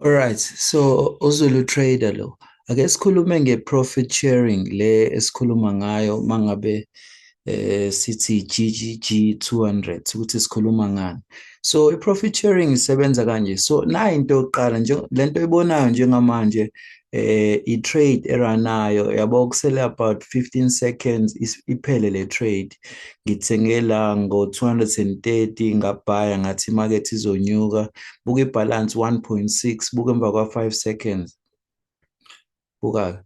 Alright, so uZulu Trader lo. Ake sikhulume nge-profit sharing le esikhuluma ngayo mangabe sithi GGG 200 ukuthi sikhuluma ngani. So i-profit sharing isebenza kanje. So nayi into yokuqala nje, lento oyibonayo njengamanje i-trade eranayo yabo, kusele about 15 seconds iphele le trade. Ngithenge la ngo-230, ngabhaya ngathi imarket izonyuka. Buka ibalance 1.6, buka emva kwa-5 seconds. Buka,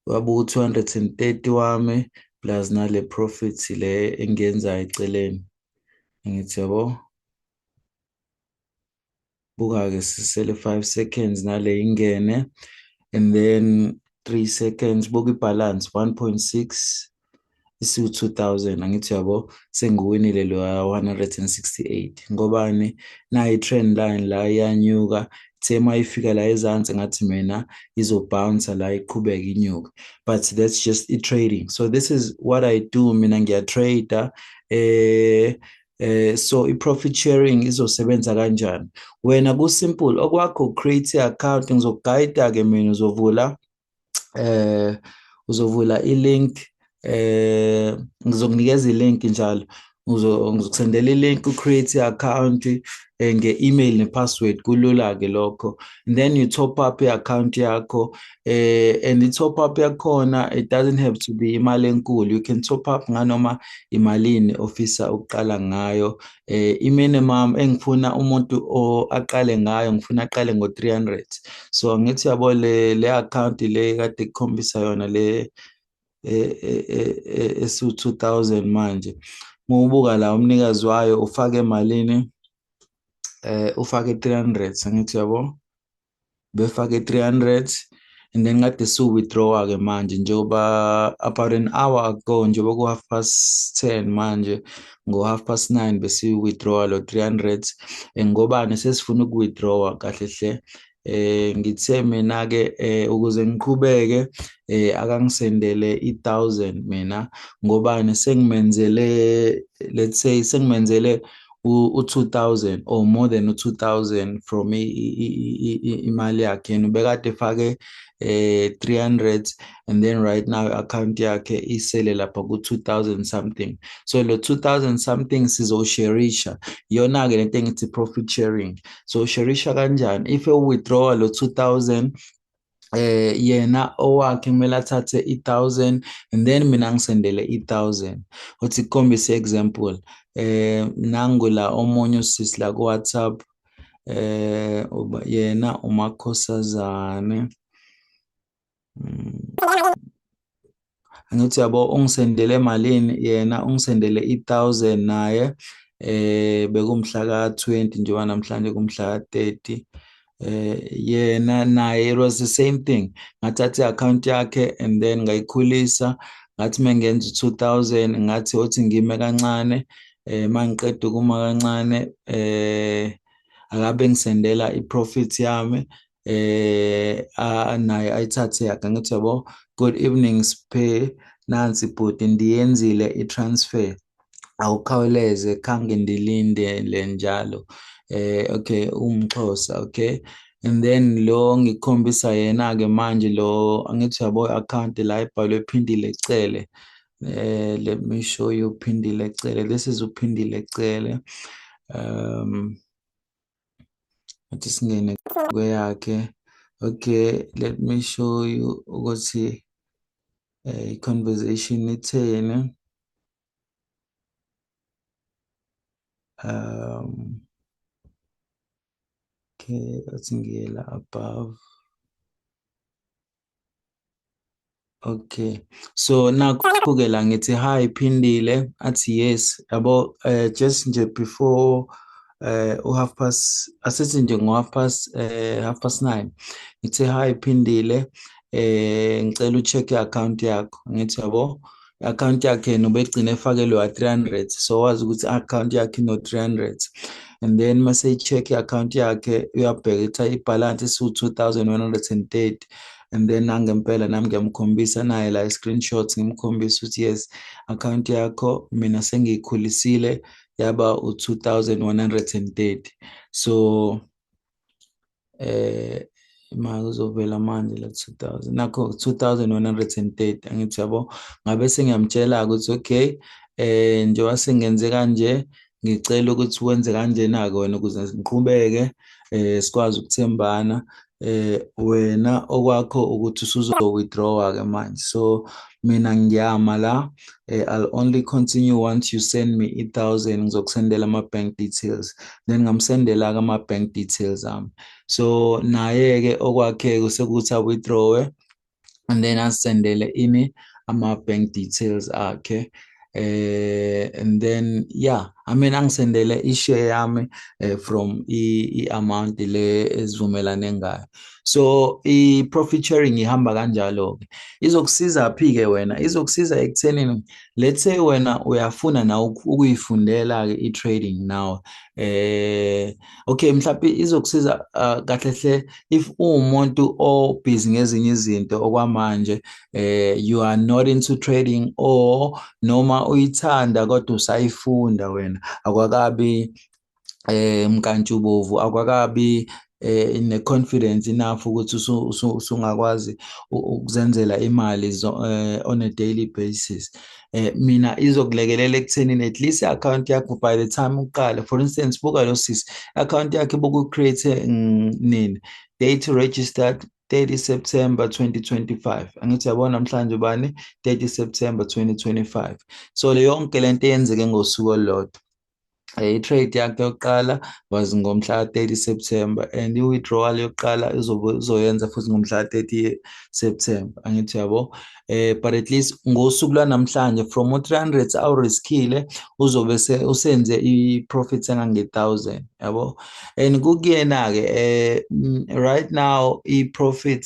wabuka 230 wami plus nale profit le engiyenzayo eceleni. Ngithi yabo, buka-ke sisele 5 seconds nale ingene, and then 3 seconds, buka ibalance 1.6 isiwu-2000. Angithi yabo, sengiwinile lo 168. Ngobani? Nayi i-trend line la iyanyuka, ithe uma ifika la ezansi ngathi mina izobounce la iqhubeke inyuke, but that's just i-trading. So this is what I do, mina ngiya-trade. So i-profit sharing izosebenza kanjani? Wena ku-simple, okwakho create i-account, ngizokugayida-ke mina. Uzovula i-link, ngizokunikeza i-link njalo, ngizokusendela i-link, ucreate i-account nge-email ne-password, kulula-ke lokho. And then you top up i-account yakho, and i-top up yakhona, it doesn't have to be imali enkulu. You can top up nganoma imalini ofisa ukuqala ngayo. I-minimum engifuna umuntu aqale ngayo, ngifuna aqale ngo-300. So angithi yabo, le account le kade kukhombisa yona le esu-2000 manje, mawubuka la umnikazi wayo ufake malini? Ufake 300. Angithi yabo, befake 300 and then kade su-withdraw-ke manje, njengoba about an hour ago, njengoba ku-10:30 manje, ngo-9:30 besi-withdraw lo 300. Ngobani sesifuna uku-withdraw kahle hle? Ngithe mina-ke ukuze ngiqhubeke akangisendele i-1000 mina, ngobani? Sengimenzele, let's say sengimenzele u-2000 or more than u-2000 from imali yakhe. Yena ubekade efake 300 and then right now i-account yakhe isele lapha ku-2000 something. So lo 2000 something sizosharisha iyona-ke lento engithi profit sharing. So sharisha kanjani? If e-withdraw lo 2000, yena owakhe kumele athathe i-1000 and then mina ngisendele i-1000. Uthi kukhombise example, nangu la omunye usisi la ku-WhatsApp, yena uMakhosazane. Angithi yabo, ungisendele malini yena? Ungisendele i-1000 naye, bekumhla ka-20, njengoba namhlanje kumhla ka-30. Yena naye it was the same thing, ngathatha i-account yakhe and then ngayikhulisa, ngathi mengenza u-2000 ngathi othi ngime kancane. Mangiqeda ukuma kancane, akabe ngisendela i-profit yami, naye ayithathe yakhe. Angithi yabo, "Good evening Sphe, nansi bhuti, ndiyenzile i-transfer, awukhawuleze, khange ndilindele njalo." Okay, umXhosa. Okay, and then lo ngikhombisa yena-ke manje lo, angithi yabo, i-account la ibhalwe Phindile Cele. Let me show you Phindile Cele. This is uPhindile Cele. Athi singene kweyakhe. Okay, let me show you ukuthi i-conversation itheni. Okay, athi ngiye la above. Okay, so nakho-ke la ngithi, "Hi Phindile," athi, "Yes." Yabo, just nje before u-half past, asithi nje ngo-half past 9:30, ngithe, "Hi Phindile, ngicela u-check i-account yakho." Ngithi yabo, i-account yakhe yena ubegcine efakelwe wa-300, so wazi ukuthi i-account yakhe ino-300. And then mase i-check i-account yakhe, uyabheka ukuthi ibhalansi isiwu-2130. And then nangempela nami ngiyamkhombisa naye la i-screenshots, ngimkhombisa ukuthi yes, account yakho mina sengiyikhulisile yaba u-2130. So Imali izovela manje la, 2000, nakho 2130, angithi yabo. Ngabe sengiyamtshela ukuthi okay, njengoba sengenze kanje, ngicela ukuthi wenze kanjena-ke wena ukuze ngiqhubeke, sikwazi ukuthembana. Wena okwakho ukuthi usuzo-withdraw-ke manje, so mina ngiyama la. I'll only continue once you send me i-1000. Ngizokusendela ama-bank details. Then ngamsendela-ke ama-bank details ami. So naye-ke okwakhe-ke sekuthi a-withdraw-e and then asendele ini, ama-bank details akhe, and then, yeah, I mean, angisendele i-share yami from i-amount le esivumelane ngayo. So i-profit sharing ihamba kanjalo-ke. Izokusiza phi-ke wena? Izokusiza ekuthenini, let's say wena uyafuna nawe ukuyifundela-ke i-trading now. Okay, mhlawumbe izokusiza kahle hle if uwumuntu o-busy ngezinye izinto okwamanje, you are not into trading, or noma uyithanda kodwa usayifunda wena, akwakabi mkantshubovu, akwakabi ne-confidence enough ukuthi usungakwazi ukuzenzela imali on a daily basis. Mina izokulekelela ekuthenini at least i-account yakho by the time uqala, for instance, buka lo sisi, i-account yakhe boku-create nini? Date registered 30 September 2025, angithi yabona? Namhlanje bani? 30 September 2025. So le yonke lento eyenzeke ngosuku olulodwa. I-trade yakhe yokuqala was ngomhla ka-30 September and i-withdrawal yokuqala izobe izoyenza futhi ngomhla ka-30 September, angithi yabo? But at least ngosuku lwanamhlanje, from u-300 awuriskile, uzobe usenze i-profit engange-1000, yabo. And kukuyena-ke right now i-profit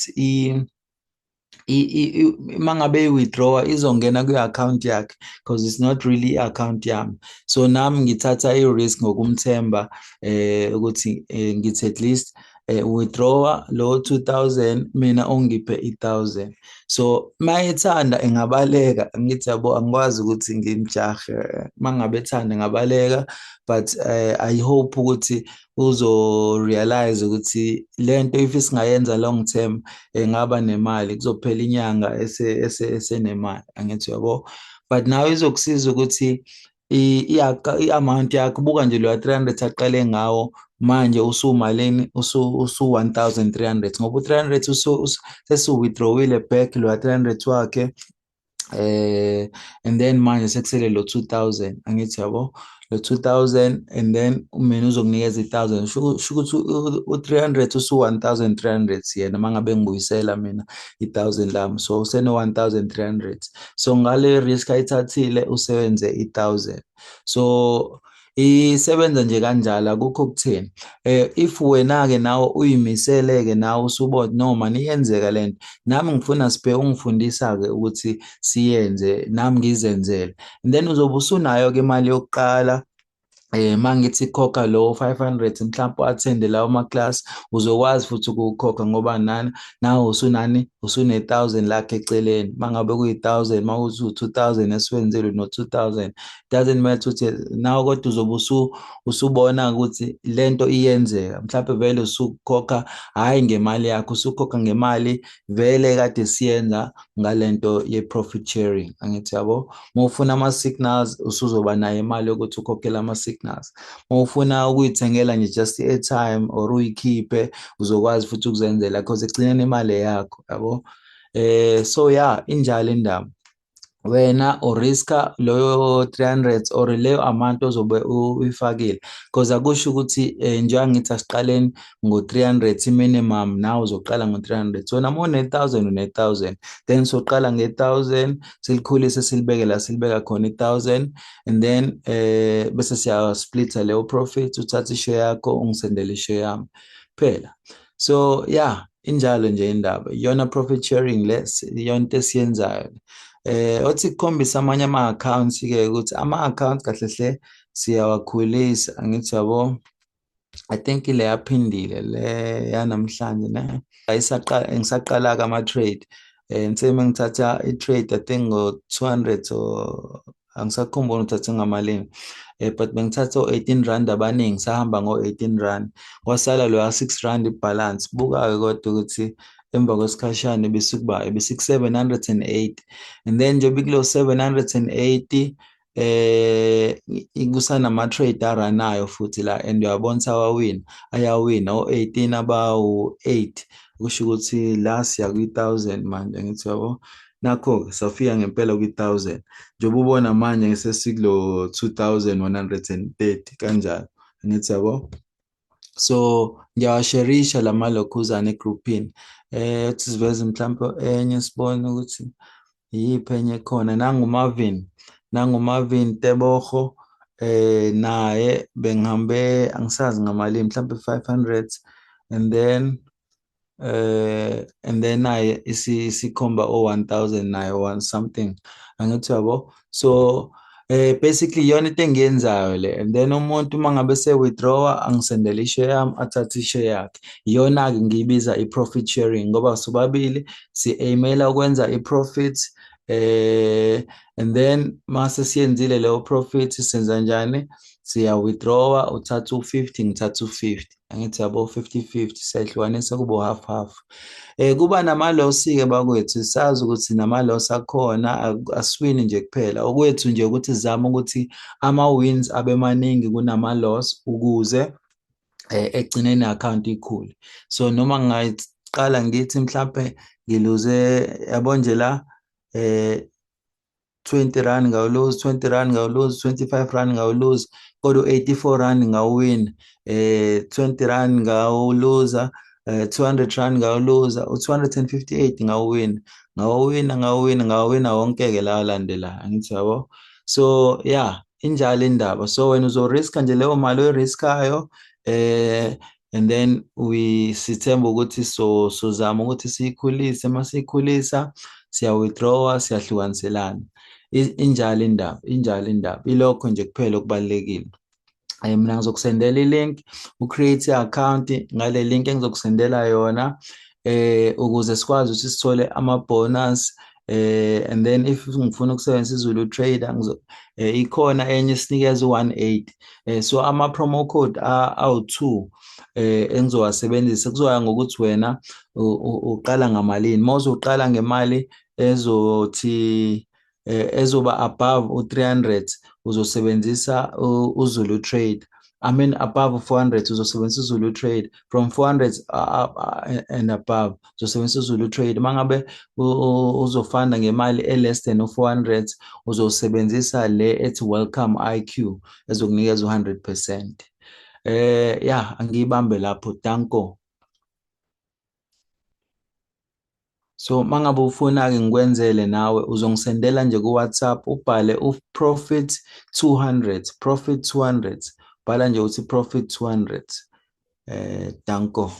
uma ngabe i-withdraw izongena kwi-account yakhe because it's not really i-account yami. So nami ngithatha i-risk ngokumthemba ukuthi ngithi at least withdraw lo 2000, mina ungiphe i-1000. So mayethanda engabaleka, ngithi yabo, angikwazi ukuthi ngimjahe. Mangabe ethanda engabaleka, but I hope ukuthi uzo-realize ukuthi lento if singayenza long term engaba nemali, kuzophela inyanga esenemali, angithi yabo? But nawe izokusiza ukuthi i-amount yakho, buka nje lo 300 aqale ngawo, manje usumalini? Usu 1300, ngoba u-300 sesu-withdrawile back lo 300 wakhe, and then manje sekusele lo 2000, angithi yabo? Lo 2000 and then mina uzokunikeza i-1000, sho ukuthi u-300 usu 1300 yena mangabe ngibuyisela mina i-1000 lami. So useno 1300. So ngale risk ayithathile usebenze i-1000. So isebenza nje kanjalo, akukho kutheni. If wena-ke nawe uyimisele-ke, nawe usubona noma iyenzeka lento, nami ngifuna sibe ungifundisa-ke ukuthi siyenze, nami ngizenzele, and then uzobe usunayo-ke imali yokuqala. Mangithi khokha lo 500 mhlawumbe u-attend lawo ma-class, uzokwazi futhi ukuwukhokha ngoba nani nawe usunani, usune-1000 lakho eceleni. Mangabe kuyi-1000, mawuthi u-2000 esiwenzile no-2000, doesn't matter ukuthi nawe, kodwa uzobe usubona ukuthi lento iyenzeka. Mhlawumbe vele usukhokha hhayi ngemali yakho, usukhokha ngemali vele kade siyenza ngalento ye-profit sharing, angithi yabo? Uma ufuna ama-signals, usuzoba nayo imali yokuthi ukhokhele ama-signals. Uma ufuna ukuyithengela nje just i-airtime or uyikhiphe, uzokwazi futhi ukuzenzela because ekugcineni imali eyakho, yabo. So yeah, injalo indaba. Wena uriska loyo 300 or leyo amount ozobe uyifakile, because akusho ukuthi njengoba ngithi asiqaleni ngo-300 i-minimum, nawe uzoqala ngo-300. Wena uma une-1000, une-1000, then soqala nge-1000, silikhulise, silibeke la silibeka khona i-1000, and then bese siya-splitha leyo profit, uthathe i-share yakho, ungisendele i-share yami phela. So yeah, injalo nje indaba, iyona profit sharing le, iyona into esiyenzayo. Othi kukhombisa amanye ama-accounts ke ukuthi ama-accounts kahle hle siyawakhulisa, angithi yabo? I think ile yaphindile le yanamhlanje ne ayisaqala, ngisaqala-ke ama-trade. Ngithe uma ngithatha i-trade, I think ngo-200 or Angisakhumbuli ngithathe ngamalini, but bengithathe o-18 rand abaningi, sahamba ngo-18 rand, kwasala loya 6 rand ibhalansi. Buka-ke kodwa ukuthi emva kwesikhashana ebesikuba ebesiku-780, and then njengoba ikulo 780 kusanama-trade aranayo futhi la, and uyabona ukuthi awawina, ayawina o-18 abawu-8, kusho ukuthi la siya kwi-1000 manje, ngithi yabo. Nakho-ke safika ngempela kwi-1000, njengoba ubona manje sesikulo 2130 kanjalo, ngithi yabo. So ngiyawasherisha la malokhuzana egruphini. Uthi siveze mhlawumbe enye sibone ukuthi iyiphi enye khona. Nangu Marvin, nangu Marvin Tebogo, naye bengihambe angisazi ngamalini, mhlawumbe 500, and then naye isikhomba o-1000 naye one something, angithi yabo. So basically iyona into engiyenzayo le, and then umuntu uma ngabe se-withdraw angisendele i-share yami, athathe i-share yakhe. Iyona-ke ngiyibiza i-profit sharing, ngoba sobabili si-aimela ukwenza i-profit, and then mase siyenzile leyo profit senza njani? Siya withdraw, uthatha u-50, ngithatha u-50, angithi yabo, 50-50, siyahlukanisa kube half half. Kuba nama-loss-ke bakwethu, sazi ukuthi nama-loss akhona, asiwini nje kuphela. Okwethu nje ukuthi sizame ukuthi ama-wins abe maningi kunama-loss ukuze ekugcineni i-account ikhule. So noma ngingayiqala ngithi mhlampe ngiluze, yabo nje la, 20 rand ngawuluza, 20 rand ngawuluza, 25 rand ngawuluza, kodwa u-84 rand ngawuwina, 20 rand ngawuluza, 200 rand ngawuluza, u-258 ngawuwina, ngawuwina, ngawuwina, ngawuwina wonke-ke lawa alandelayo, angithi yabo. So yeah, injalo indaba. So wena uzoriska nje leyo mali oyiriskayo, and then we sithemba ukuthi so sozama ukuthi siyikhulise, masiyikhulisa siya withdraw, siyahlukaniselana. Injalo indaba, injalo indaba. Ilokho nje kuphela okubalulekile. Mina ngizokusendela i-link, u-create i-account ngale link engizokusendela yona, ukuze sikwazi ukuthi sithole ama-bonus, and then if ngifuna ukusebenzisa iZulu Trader, ikhona enye esinikeza u-18, so ama-promo code awu-2 engizowasebenzisa. Kuzoya ngokuthi wena uqala ngamalini. Uma uzoqala ngemali ezothi ezoba above u-300, uzosebenzisa uZulu Trade. I mean, above 400 uzosebenzisa uZulu Trade, from 400 and above uzosebenzisa uZulu Trade. Mangabe uzofanda ngemali e-less than u-400, uzosebenzisa le ethi Welcome IQ ezokunikeza u-100%. Yeah, angiyibambe lapho, danko. So mangabe ufuna-ke ngikwenzele nawe, uzongisendela nje ku-WhatsApp, ubhale u-profit 200, profit 200, bhala nje uthi profit 200. Danko.